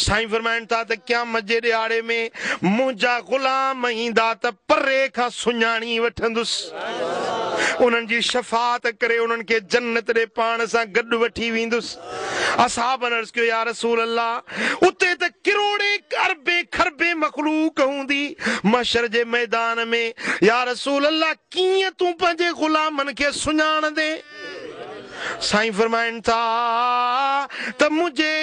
سائين فرمائن ٿا ته قيامت جي ڏهاڙي ۾ منهنجا غلام ايندا ته پري کان سڃاڻي وٺندس. انهن جي شفاعت ڪري انهن کي جنت ڏي پاڻ سان گڏ وٺي ويندس. اصحابن عرض ڪيو يا رسول الله! اتي ته ڪروڙين اربين کربين مخلوق هوندي محشر جي ميدان ۾، يا رسول الله! ڪيئن تون پنهنجي غلامن کي سڃاڻندين؟ سائين فرمائن ٿا ته منهنجي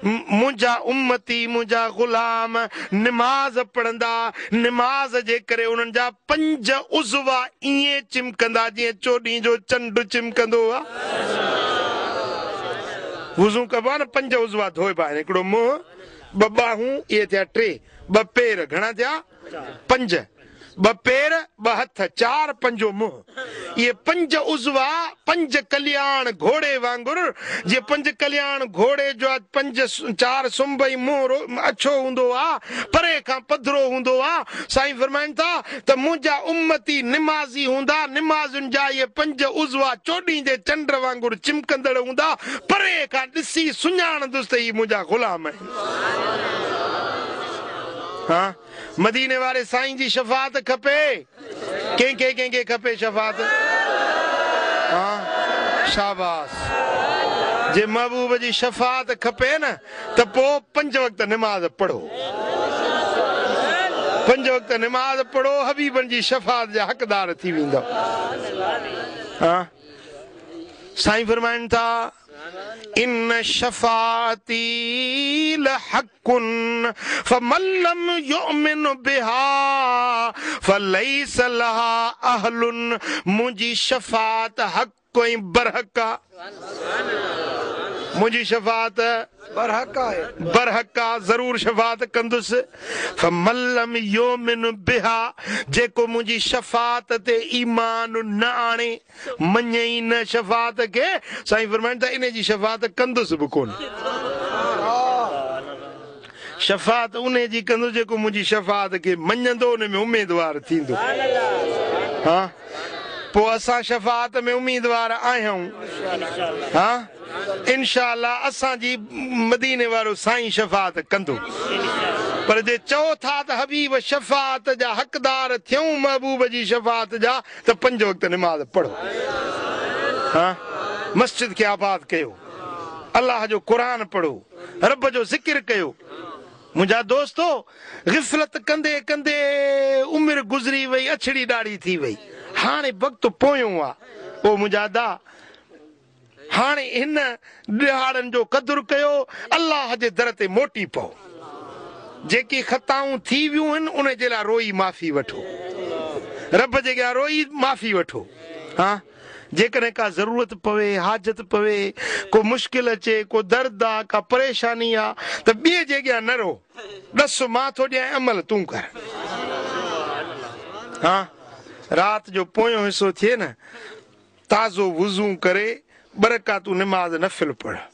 منهنجا امتي منهنجا غلام نماز پڙهندا، نماز جي ڪري انهن جا پنج عضوا ائين چمڪندا جيئن چوڏهين جو چنڊ چمڪندو آ. وضو ڪبو آ نه پنج عضوا ڌوئبا آهن هڪڙو منهن، ٻه ٻانهون اهي ٿيا ٽي، ٻه پير گهڻا ٿيا؟ پنج، ٻه پير، ٻه هٿ، چار، پنجون منهن. اهي پنج عضوا پنج ڪلياڻ گهوڙي وانگر، جيئن پنج ڪلياڻ گهوڙي جا پنج چار سنب ۽ منهن اڇو هوندو آ، پري کان پڌرو هوندو آ. سائين فرمائن ٿا ته منهنجا امتي نمازي هوندا، نمازين جا اهي پنج عضوا چوڏهين جي چنڊ وانگر چمڪندڙ هوندا، پري کان ڏسي سڃاڻندس ته هي منهنجا غلام آهن. ها مديني واري سائين جي شفاعت کپي ڪنهن کي ڪنهن کي کپي شفاعت ها شاباس جي محبوب جي شفاعت کپي نه ته پو پنج وقت نماز پڙهو پنج وقت نماز پڙهو حبيبن جي شفاعت جا حقدار ٿي ويندؤ ها سائين فرمائن ٿا ان شفاعتي لحق فمن لم يؤمن بها فليس لها اهل منهنجي شفاعت حق ۽ برحق آ منهنجي شفاعت برحق آهي برحق آ ضرور شفاعت ڪندس فمن لم يؤمن بها جيڪو منهنجي شفاعت تي ايمان نه آڻي مڃي ئي نه شفاعت کي، سائين فرمائن ٿا انهي جي شفاعت ڪندس به ڪونه. شفاعت انهي جي ڪندس جيڪو منهنجي شفاعت کي مڃندو ان ۾ اميدوار ٿيندو. ها پوء اسان شفاعت ۾ اميدوار آهيون. ها انشاء الله اسان جي مديني وارو سائين شفاعت ڪندو. پر جي چئو ٿا ته حبيب شفاعت جا حقدار ٿيون محبوب جي شفاعت جا ته پنج وقت نماز پڙهو ها مسجد کي آباد ڪيو الله جو قرآن پڙهو رب جو ذڪر ڪيو منهنجا دوستو غفلت ڪندي ڪندي عمر گذري وئي اڇڙي ڏاڙهي ٿي وئي هاڻي وقت پويون آ او منهنجا ادا هاڻي هن ڏهاڙن جو قدر ڪيو، الله جي در تي موٽي پئو. جيڪي خطائون ٿي ويون هن، ان جي لاء روئي معافي وٺو. رب جي اڳيان روئي معافي وٺو. ها، جيڪڏهن ڪا ضرورت پوي، حاجت پوي، ڪو مشڪل اچي، ڪو درد آ، ڪا پريشاني آ ته ٻئي جي اڳيان نه رو. ڏس مان ٿو ڏيانء عمل تون ڪر. ها، رات جو پويون حصو ٿئي نه، تازو وضو ڪري ٻه رڪعتون نماز نفل پڙهه.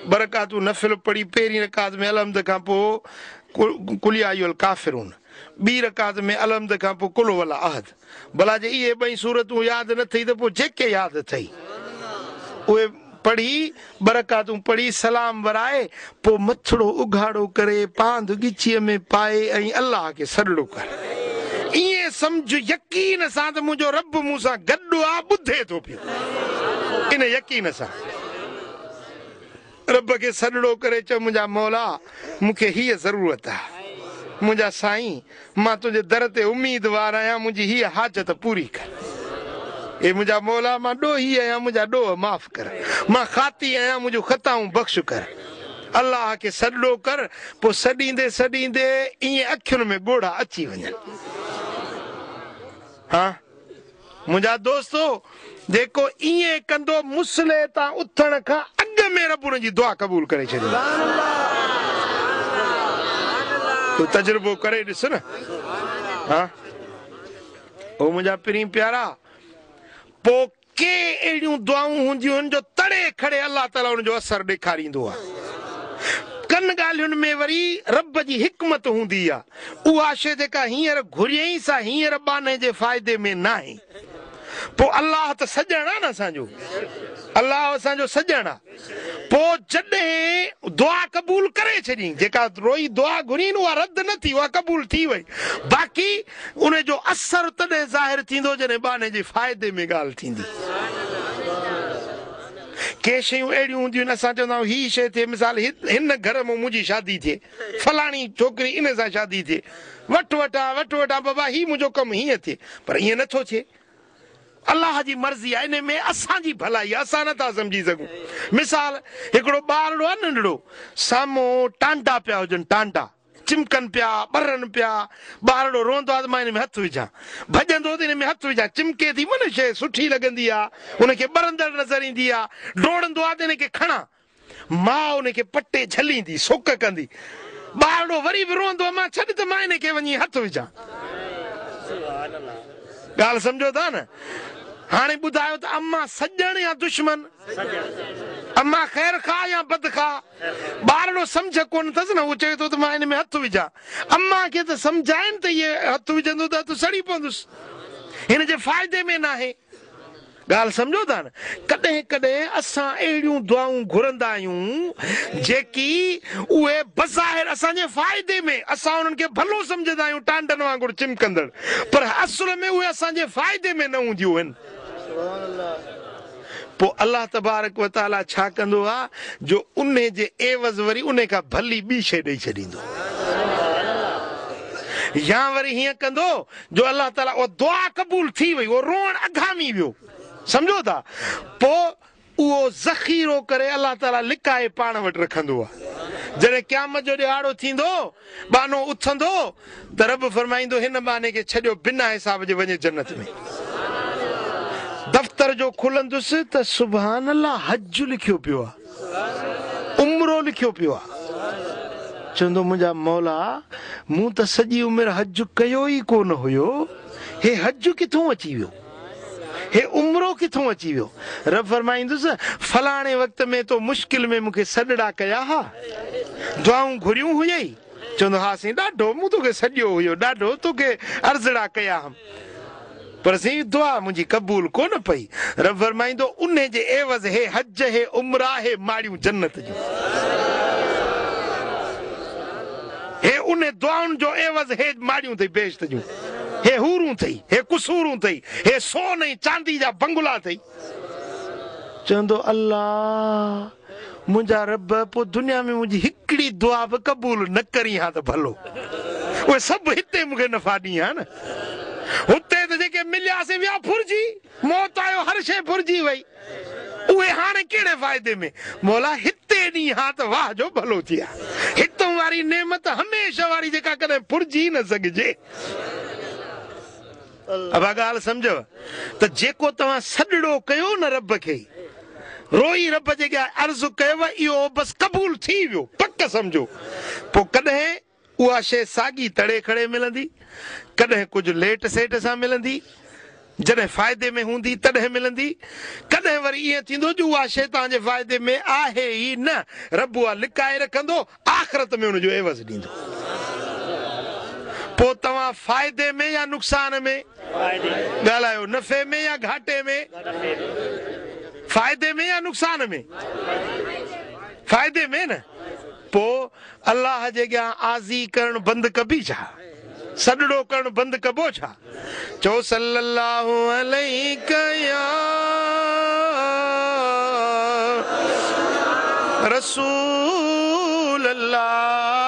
ٻه رڪعتون نفل پڙهي پهرين رڪعت ۾ الحمد کان پوء قل يا ايها الڪافرون ٻي رڪعت ۾ الحمد کان پوء قل هو الله احد ڀلا جي اهي ٻئي سورتون ياد نه ٿئي ته پوء جيڪي ياد اٿئي اهي پڙهي ٻه رڪعتون پڙهي سلام ورائي پوء مٿڙو اگهاڙو ڪري پاند ڳچيء ۾ پائي ۽ الله کي سڏڙو ڪر. ائين سمجهه يقين سان ته منهنجو رب مون سان گڏ آ ٻڌي ٿو پيو. ان يقين سان رب کي سڏڙو ڪري چئو منهنجا مولا مون کي هيء ضرورت آ. منهنجا سائين مان تنهنجي در تي اميدوار آهيان منهنجي هيء حاجت پوري ڪر. اي منهنجا مولا مان ڏوهي آهيان منهنجا ڏوهه معاف ڪر. مان خاطي آهيان منهنجون خطائون بخش ڪر. الله کي سڏڙو ڪر پوء سڏيندي سڏيندي ائين اکين ۾ ڳوڙها اچي وڃن. ها منهنجا دوستو جيڪو ائين ڪندو مصلي تان اٿڻ کان اڳ ۾ رب ان جي دعا قبول ڪري ڇڏيندو. تون تجربو ڪري ڏس نه. ها او منهنجا پرين پيارا پوء ڪي اهڙيون دعائون هونديون آهن جو تڙي کڙي الله تعالي ان جو اثر ڏيکاريندو آهي. ڪن ڳالهين ۾ وري رب جي حڪمت هوندي آهي. اها شيء جيڪا هينئر گهريئين سا هينئر ٻانهي جي فائدي ۾ ناهي. پوء الله ته سڄڻ آهي نه اسان جو. الله اسان جو سڄڻ آ. پوء جڏهن دعا قبول ڪري ڇڏيائين، جيڪا روئي دعا گهرين اها رد نه ٿي، اها قبول ٿي وئي. باقي ان جو اثر تڏهن ظاهر ٿيندو جڏهن ٻانهي جي فائدي ۾ ڳالهه ٿيندي. ڪي شيون اهڙيون هونديون آهن اسان چوندا آهيون هي شيء ٿئي، مثال هن گهر مان منهنجي شادي ٿئي، فلاڻي ڇوڪري ان سان شادي ٿئي، وٺ وٺان وٺ وٺان بابا هي منهنجو ڪم هيئن ٿئي، پر ائين نه ٿو ٿئي. الله جي مرضي آهي، انهي ۾ اسان جي ڀلائي آهي، اسان نه ٿا سمجهي سگهون. مثال، هڪڙو ٻارڙو آهي ننڍڙو، سامهون ٽانڊا پيا هجن، ٽانڊا چمڪن پيا، ٻرن پيا، ٻارڙو روئندو آهي ته مان ان ۾ هٿ وجهان، ڀڄندو ته ان ۾ هٿ وجهان، چمڪي ٿي معنيٰ شيء سٺي لڳندي آهي، ان کي ٻرندڙ نظر ايندي آهي، ڊوڙندو آهي ته ان کي کڻان، ماء ان کي پٽي جهليندي، سڪ ڪندي. ٻارڙو وري به روئندو، امان ڇڏ ته مان ان کي وڃي هٿ وجهان. ڳالهه سمجهو ٿا نه؟ هاڻي ٻڌايو ته امان سڄڻ يا دشمن؟ امان خير خواهه يا بد خواهه؟ ٻارڙو سمجهه ڪونه اٿس نه، هو چوي ٿو ته مان ان ۾ هٿ وجهان. امان کي ته سمجهائين ته هيء هٿ وجهندو ته هٿ سڙي پوندس. هن جي فائدي ۾ ناهي. ڳالهه سمجهو ٿا نه؟ ڪڏهن ڪڏهن اسان اهڙيون دعائون گهرندا آهيون جيڪي اهي بظاهر اسان جي فائدي ۾ اسان انهن کي ڀلو سمجهندا آهيون ٽانڊن وانگر چمڪندڙ پر اصل ۾ اهي اسان جي فائدي ۾ نه هونديون آهن. پوء الله تبارڪ و تعاليٰ ڇا ڪندو آهي جو انهي جي عيوض وري انهي کان ڀلي ٻي شيء ڏئي ڇڏيندو يا وري هيئن ڪندو جو الله تعاليٰ اها دعا قبول ٿي وئي، اهو روئڻ اگهامي ويو، سمجهو ٿا، پوء اهو ذخيرو ڪري الله تعاليٰ لڪائي پاڻ وٽ رکندو آهي. جڏهن قيامت جو ڏهاڙو ٿيندو، ٻانهو اٿندو ته رب فرمائيندو هن ٻانهي کي ڇڏيو بنا حساب جي وڃي جنت ۾. دفتر جو کلندس ته سبحان الله حج لکيو پيو آهي. عمرو لکيو پيو آ. چوندو منهنجا مولا مون ته سڄي عمر حج ڪيو ئي ڪو نه هيو، هي حج ڪٿون اچي ويو؟ هي عمرو ڪٿون اچي ويو؟ رب فرمائيندس فلاڻي وقت ۾ تو مشڪل ۾ مون کي سڏڙا ڪيا ها؟ دعائون گهريون هيئي؟ چوندو ها سائين ڏاڍو مون توکي سڏيو هيو ڏاڍو توکي عرضڙا ڪيا هئم پر سائين دعا منهنجي قبول ڪونه پئي. رب فرمائيندو انهي جي عيوض هي حج هي عمرا هي ماڙيون جنت جون. هي انهي دعائن جو عيوض هي ماڙيون اٿئي بهشت جون. هي حورون اٿئي هي قصورون اٿئي هي سون ۽ چاندي جا بنگلا اٿئي. چوندو الله! منهنجا رب پوء دنيا ۾ منهنجي هڪڙي دعا به قبول نه ڪرين ها ته ڀلو. اهي سڀ هتي مون کي نفعا ڏين ها نه. هتي ته جيڪي مليا سي ويا ڦرجي. موت آيو هر شيء ڦرجي وئي. اهي هاڻي ڪهڙي فائدي ۾. مولا هتي ڏين ها ته واهه جو ڀلو ٿئي ها. هتون واري نعمت هميشه واري جيڪا ڪڏهن ڦرجي نه سگهجي. ابا ڳالهه سمجهو ته جيڪو توهان سڏڙو ڪيو نه رب کي روئي رب جي اڳيان عرض ڪيو اهو بس قبول ٿي ويو پڪ سمجهو پوء ڪڏهن اها شيء ساڳي تڙي کڙي ملندي ڪڏهن ڪجهه ليٽ سيٽ سان ملندي جڏهن فائدي ۾ هوندي تڏهن ملندي ڪڏهن وري ائين ٿيندو جو اها شيء توهان جي فائدي ۾ آهي ئي نه رب اها لڪائي رکندو آخرت ۾ ان جو عيوض ڏيندو. پوء توهان فائدي ۾ يا نقصان ۾؟ ڳالهايو، نفعي ۾ يا گهاٽي ۾؟ فائدي ۾ يا نقصان ۾؟ فائدي ۾ نه. پوء الله جي اڳيان آزي ڪرڻ بند ڪبي ڇا؟ سڏڙو ڪرڻ بند ڪبو ڇا؟ چئو صلّي اللّٰه عليڪ يا رسول الله.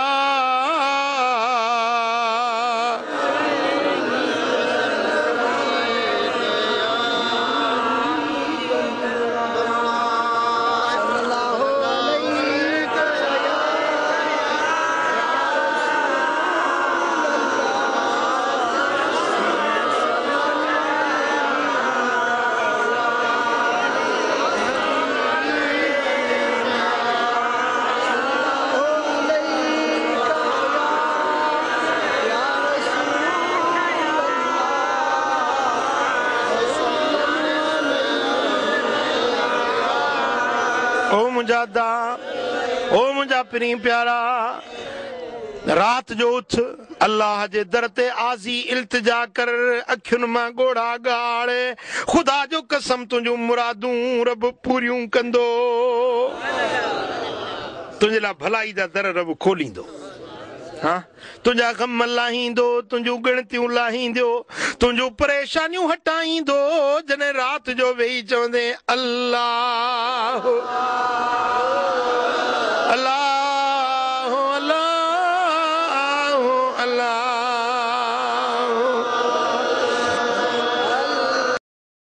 او منهنجا ادا، او منهنجا پرين پيارا، رات جو اٿ. الله جي در تي آزي التجا ڪر، اکين مان ڳوڙها ڳاڙ، خدا جو قسم تنهنجون مرادون رب پوريون ڪندو. تنهنجي لاء ڀلائي جا در رب کوليندو. ها تنهنجا غم لاهيندو، تنهنجون ڳڻتيون لاهيندو، تنهنجون پريشانيون هٽائيندو، جڏهن رات جو ويهي چوندين الله الله الله الله.